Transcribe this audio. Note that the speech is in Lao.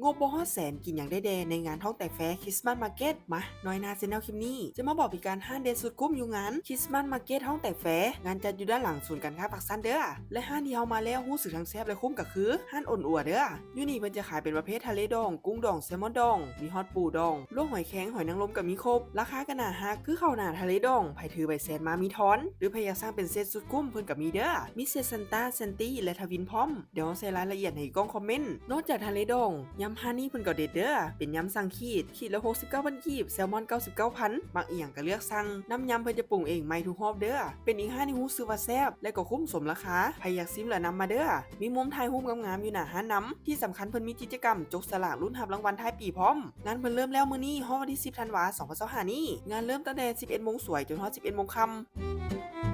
ງົບບໍ່ຮອດແສນ ກິນຫຍັງໄດ້ແດ່ໃນງານທ້ອງແຕກແຟ Christmas Market? ມາ ນ້ອຍໜ້າ Channel ຄລິບນີ້ຈະມາບອກພິກັດຮ້ານເດັດສຸດຄຸ້ມຢູ່ງານ Christmas Market ທ້ອງແຕກແຟ. ງານຈັດຢູ່ດ້ານຫຼັງສູນການຄ້າປາກຊັນເດີ້ ແລະຮ້ານທີ່ເຮົາມາແລ້ວຮູ້ສຶກທັງແຊບ ແລະຄຸ້ມກໍຄືຮ້ານອົນອັວເດີ້. ຢູ່ນີ້ເພິ່ນຈະຂາຍເປັນປະເພດທະເລດອງ, ກຸ້ງດອງ, ແຊລມອນດອງ, ມີຮອດປູດອງ, ລວກຫອຍແຄງ, ຫອຍນາງລົມກໍມີຄົບ, ລາຄາກໍໜ້າຮັກ ຄືເຂົ້າໜ້າທະເລດອງ ໃຜຖືໃບແຊນມາມີທອນ ຫຼືໃຜຢາກສັ່ງເປັນເຊັດສຸດຄຸ້ມເພິ່ນກໍມີເດີ້ ມີເຊັດຊັນຕ້າ, ແຊນຕີ້ ແລະທະວິນພ້ອມ. ດຽວເຮົາໃສ່ລາຍລະອຽດໃຫ້ຢູ່ກ້ອງຄອມເມັນ. ນອກຈາກທະເລດອງ, ຍຳຮ້ານນີ້ເພິ່ນກໍເດັດເດີ້ ເປັນຍຳສັງຂີດ ຂີດລະຫົກສິບເກົ້າພັນກີບ, ແຊລມອນເກົ້າສິບເກົ້າພັນ, ມັກອີ່ຫຍັງກໍເລືອກສັ່ງ. ນ້ຳຍຳເພິ່ນຈະປຸງເອງໃໝ່ທຸກຮອບເດີ້ ເປັນອີກຮ້ານທີ່ຮູ້ສຶກວ່າແຊບ ແລະກໍຄຸ້ມສົມລາຄາ. ໃຜຢາກຊິມລະນຳມາເດີ້ ມີມຸມຖ່າຍຮູບງາມໆຢູ່ໜ້າຮ້ານນຳ. ທີ່ສຳຄັນເພິ່ນມີກິດຈະກຳຈົກສະຫຼາກລຸ້ນຮັບລາງວັນທ້າຍປີພ້ອມ. ງານເພິ່ນເລີ່ມແລ້ວມື້ນີ້ຮອດວັນທີສິບທັນວາ ສອງພັນຊາວຫ້ານີ້. ງານເລີ່ມຕັ້ງແຕ່ສິບເອັດໂມງສວຍຈົນຮອດສິບເອັດໂມງຄ່ຳ.